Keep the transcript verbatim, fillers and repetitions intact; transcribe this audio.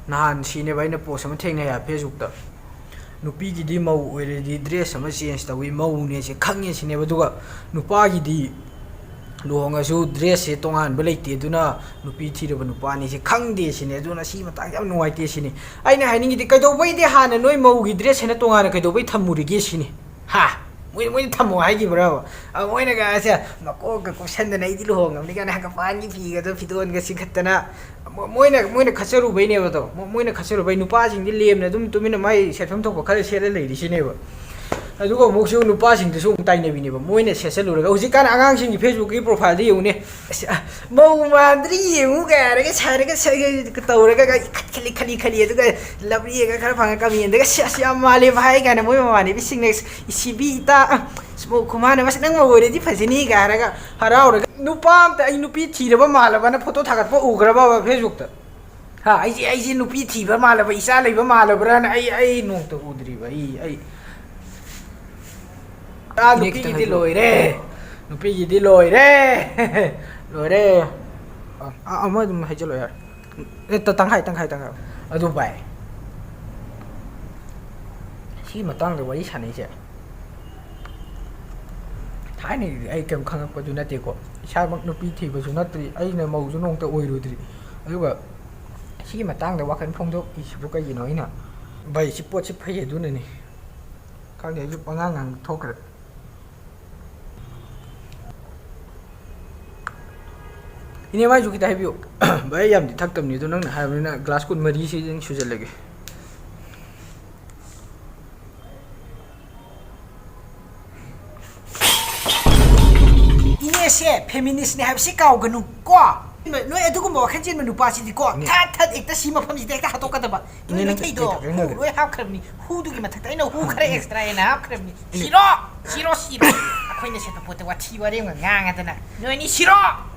ꯅꯍꯥꯟ ꯁꯤꯅꯦꯕ ꯑꯩꯅ ꯄꯣꯁ ꯑꯃ ꯊꯦꯡꯅꯩ ꯍꯥꯏ ꯐꯦꯁꯕꯨꯛꯇ, ꯅꯨꯄꯤꯒꯤꯗꯤ ꯃꯧ ꯑꯣꯏꯔꯗꯤ ꯗ꯭ꯔꯦꯁ ꯑꯃ ꯆꯦꯟꯖ ꯇꯧꯏ, ꯃꯧꯅꯦꯁꯦ ꯈꯪꯉꯦ ꯁꯤꯅꯦꯕ꯫ ꯑꯗꯨꯒ ꯅꯨꯄꯥꯒꯤꯗꯤ ꯂꯨꯍꯣꯡꯉꯁꯨ ꯗ꯭ꯔꯦꯁꯁꯦ ꯇꯣꯉꯥꯟꯕ ꯂꯩꯇꯦ, ꯑꯗꯨꯅ ꯅꯨꯄꯤ ꯊꯤꯔꯕ ꯅꯨꯄꯥꯅꯤꯁꯦ ꯈꯪꯗꯦ ꯁꯤꯅꯦ꯫ ꯑꯗꯨꯅ ꯁꯤ ꯃꯇꯥꯡꯁꯦ ꯌꯥꯝ ꯅꯨꯡꯉꯥꯏꯇꯦ ꯁꯤꯅꯤ꯫ ꯑꯩꯅ ꯍꯥꯏꯅꯤꯡꯉꯤꯗꯤ, ꯀꯩꯗꯧꯕꯩꯗꯤ ꯍꯥꯟꯅ ꯅꯣꯏ ꯃꯧꯒꯤ ꯗ꯭ꯔꯦꯁ ꯍꯥꯏꯅ ꯇꯣꯉꯥꯟꯅ ꯀꯩꯗꯧꯕꯩ ꯊꯝꯃꯨꯔꯤꯒꯦ ꯁꯤꯅꯤ? ꯍꯥ? ꯃꯣꯏ, ꯃꯣꯏꯅ ꯊꯝꯃꯣ ꯍꯥꯏꯈꯤꯕ꯭ꯔꯕ? ꯑ, ꯃꯣꯏꯅꯒ ꯑꯁꯦ ꯃꯀꯣꯛꯀ ꯀꯨꯞꯁꯟꯗꯅ "ꯑꯩꯗꯤ ꯂꯨꯍꯣꯡꯉꯕꯅꯤ" ꯀꯥꯏꯅ ꯍꯪꯒꯄꯥꯟꯒꯤ ꯐꯤꯒꯗꯣ ꯐꯤꯗꯣꯟꯒ ꯆꯤꯡꯈꯠꯇꯅ, ꯃꯣ-, ꯃꯣꯏꯅ, ꯃꯣꯏꯅ ꯈꯠꯆꯔꯨꯕꯩꯅꯦꯕ ꯑꯗꯣ꯫ ꯃꯣ-, ꯃꯣꯏꯅ ꯈꯠꯆꯔꯨꯕꯩ꯫ ꯅꯨꯄꯥꯁꯤꯡꯗꯤ ꯂꯦꯝꯅ ꯑꯗꯨꯝ ꯇꯨꯃꯤꯟꯅ ꯃꯥꯏ ꯁꯦꯠꯐꯝ ꯊꯣꯛꯄ ꯈꯔ ꯁꯦꯠꯂ ꯂꯩꯔꯤꯁꯤꯅꯦꯕ꯫ ꯑꯗꯨꯒ ꯑꯃꯨꯛꯁꯨ ꯅꯨꯄꯥꯁꯤꯡꯗꯨꯁꯨ ꯑꯃꯨꯛ ꯇꯥꯏꯅꯕꯤꯅꯦꯕ, ꯃꯣꯏꯅ ꯁꯦꯠꯆꯜꯂꯨꯔꯒ꯫ ꯍꯧꯖꯤꯛꯀꯥꯟ ꯑꯉꯥꯡꯁꯤꯡꯒꯤ ꯐꯦꯁꯕꯨꯛꯀꯤ ꯄ꯭ꯔꯣꯐꯥꯏꯜꯗ ꯌꯦꯡꯉꯨꯅꯦ꯫ ꯑꯁ, ꯑ, "ꯃꯧ ꯃꯥꯟꯗ꯭ꯔꯤ ꯌꯦꯡꯉꯨ" ꯀꯥꯏꯅꯒ ꯁꯥꯔꯒ ꯁ-, ꯇꯧꯔꯒ ꯈꯠꯂꯤ, ꯈꯠꯂꯤ, ꯈꯠꯂꯤ, ꯑꯗꯨꯒ ꯂꯞꯔꯤꯒ ꯈꯔ ꯐꯪꯉ ꯀꯃꯦꯟꯗꯒ "ꯁꯤ ꯑꯁ ꯌꯥꯝ ꯃꯥꯜꯂꯦ ꯚꯥꯏ" ꯀꯥꯏꯅ ꯃꯣꯏ ꯃꯃꯥꯟꯅꯕꯤꯁꯤꯡꯅ "ꯏꯁꯤꯕꯤ ꯏꯇꯥ, ꯑ, ꯑꯁ, ꯃꯧ ꯈꯨꯃꯥꯟꯅꯕ ꯑꯁ ꯅꯪ ꯃꯧ ꯑꯣꯏꯔꯗꯤ ꯐꯖꯅꯤ" ꯀꯥꯏ ꯍꯥꯏꯔꯒ ꯍꯔꯥꯎꯔꯒ꯫ ꯅꯨꯄꯥ ꯑꯝꯇ "ꯑꯩ ꯅꯨꯄꯤ ꯊꯤꯔꯕ ꯃꯥꯜꯂꯕꯅ" ꯐꯣꯇꯣ ꯊꯥꯒꯠꯄ ꯎꯈ꯭ꯔꯕꯕ ꯐꯦꯁꯕꯨꯛꯇ? ꯍꯥ, "ꯑꯩꯁꯦ, ꯑꯩꯁꯦ ꯅꯨꯄꯤ ꯊꯤꯕ ꯃꯥꯜꯂꯕ, ꯏꯆꯥ ꯂꯩꯕ ꯃꯥꯜꯂꯕ꯭ꯔꯥꯅ?" ꯑꯩ, ꯑꯩ ꯅꯣꯡꯇ ꯎꯗ꯭ꯔꯤꯕ, ꯑꯩ, ꯑꯩ꯫ ꯑꯥ, ꯏꯅꯦ, ꯈꯤꯇꯪ ꯅꯨꯄꯤꯒꯤꯗꯤ ꯍꯥꯏꯕꯤꯌꯨ꯫ ꯂꯣꯏꯔꯦ꯫ ꯅꯨꯄꯤꯒꯤꯗꯤ ꯂꯣꯏꯔꯦ꯫ ꯂꯣꯏꯔꯦ꯫ ꯑ, ꯑ, ꯑꯃ ꯑꯗꯨꯝ ꯍꯥꯏꯖꯜꯂꯣ ꯌꯥꯔꯦ꯫ ꯑꯦ, ꯇ-, ꯇꯪꯈꯥꯏ, ꯇꯪꯈꯥꯏ, ꯇꯪꯈꯥꯏ꯫ ꯑꯗꯨ ꯚꯥꯏ, ꯁꯤꯒꯤ ꯃꯇꯥꯡꯗ ꯋꯥꯔꯤ ꯁꯥꯟꯅꯩꯁꯦ, ꯊꯥꯏꯅꯒꯤꯗꯤ ꯑꯩ ꯀꯩꯝ ꯈꯪꯉꯛꯄꯁꯨ ꯅꯠꯇꯦꯀꯣ, ꯏꯁꯥꯃꯛ ꯅꯨꯄꯤ ꯊꯤꯕꯁꯨ ꯅꯠꯇ꯭ꯔꯤ, ꯑꯩꯅ ꯃꯧꯁꯨ ꯅꯣꯡꯇ ꯑꯣꯏꯔꯨꯗ꯭ꯔꯤ꯫ ꯑꯗꯨꯒ ꯁꯤꯒꯤ ꯃꯇꯥꯡꯗ ꯋꯥꯈꯜ ꯐꯣꯡꯗꯣꯛꯏꯁꯤꯕꯨ ꯀꯩꯒꯤꯅꯣ ꯑꯩꯅ? ꯚꯥꯏ, ꯁꯤ ꯄꯣꯠꯁꯤ ꯐꯩ ꯑꯗꯨꯅꯅꯤ꯫ ꯈꯪꯗꯦ, ꯑꯩꯁꯨ ꯄꯉꯥꯡ ꯉꯥꯡ ꯊꯣꯛꯈ꯭ꯔꯦ꯫ ꯏꯅꯦ, ꯃꯥꯏꯁꯨ ꯈꯤꯇ ꯍꯥꯏꯕꯤꯌꯨ꯫ ꯚꯥꯏ, ꯑꯩ ꯌꯥꯝꯗꯤ ꯊꯛꯇꯕꯅꯤ, ꯑꯗꯣ ꯅꯪꯅ ꯍꯥꯏꯔꯕꯅꯤꯅ ꯒ꯭ꯂꯥꯁ ꯀꯨꯟꯃꯔꯤꯁꯤ ꯑꯗꯨꯝ ꯁꯨꯖꯜꯂꯒꯦ꯫ ꯏꯅꯦꯁꯦ ꯐꯦꯃꯤꯅꯤꯁꯅꯦ ꯍꯥꯏꯕꯁꯤ ꯀꯥꯎꯒꯅꯨ ꯀꯣ꯫ ꯅꯣꯏ ꯑꯗꯨꯒꯨꯝꯕ ꯋꯥꯈꯜ ꯆꯦꯟꯕ ꯅꯨꯄꯥꯁꯤꯗꯤꯀꯣ, ꯏꯅꯦ꯫ ꯊꯠ ꯊꯠ ꯍꯦꯛꯇ ꯁꯤ ꯃꯐꯝꯁꯤꯗ ꯍꯦꯛꯇ ꯍꯥꯠꯇꯣꯛꯀꯗꯕ꯫ ꯏꯅꯦ, ꯏꯅꯦ, ꯅꯪ ꯃꯩꯇꯩꯗꯣ ꯀꯩ ꯇꯧꯔꯒꯦ? ꯍꯨ ꯂꯣꯏ ꯍꯥꯞꯈ꯭ꯔꯕꯅꯤ꯫ ꯍꯨꯗꯨꯒꯤ ꯃꯊꯛꯇ ꯑꯩꯅ ꯍꯨ ꯈꯔ ꯑꯦꯛꯁꯇ꯭ꯔꯥ ꯍꯦꯟꯅ ꯍꯥꯞꯈ꯭ꯔꯕꯅꯤ꯫ ꯏꯅꯦ꯫ ꯁꯤꯔꯣ! ꯁꯤꯔꯣ, ꯁꯤꯔꯣ! ꯑꯩꯈꯣꯏꯅ ꯁꯦꯠꯄ ꯄꯣꯠꯇ ꯋꯥꯊꯤ ꯋꯥꯔꯦꯝꯒ ꯉꯥꯡꯉꯗꯅ꯫ ꯅꯣꯏ ꯑꯅꯤ ꯁꯤꯔꯣ!